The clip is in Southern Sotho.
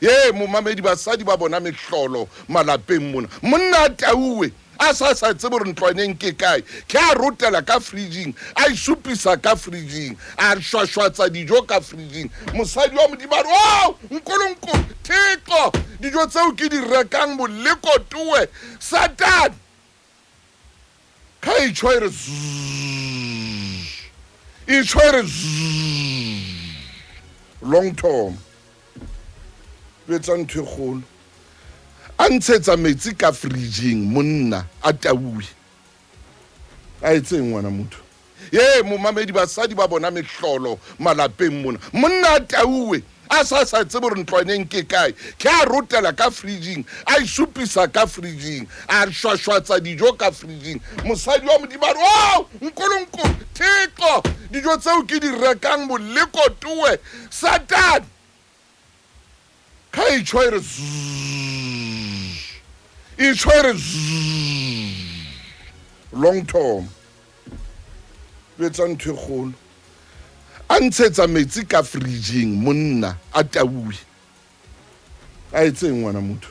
Ee, momamedi, basadi ba bona mehlolo malapeng mona. Monna a tauwe, a sa sa tsebe gore ntlwaneng ke kae, ke a rotela ka fridging, a isupisa ka fridging, a shwashwatsa dijo ka fridging. Mosadi wa Modimo a re, Oh, Nkulunkulu, Thixo, dijo tseo ke di rekang moleko towe, Satane! Kha e tjho e re zzzz, e tjho e re zzzz. Long Tom, betsa ntho e kgolo. A ntshetsa metsi ka fridging monna a tauwe. A etseng ngwana motho? Ye momamedi, basadi ba bona mehlolo malapeng mona. Monna a tauwe, a sa sa tsebe gore ntlwaneng ke kae, ke a rotela ka fridging, a isupisa ka fridging, a shwashwatsa dijo ka fridging. Mosadi wa Modimo a re, Oh, Nkulunkulu, Thixo, dijo tseo ke di rekang moleko towe, Satane! Kha e tjho e re zzzz, e tjho e re zzzz. Long Tom, betsa ntho e kgolo. A ntshetsa metsi ka fridging monna a tauwe. A etseng ngwana motho?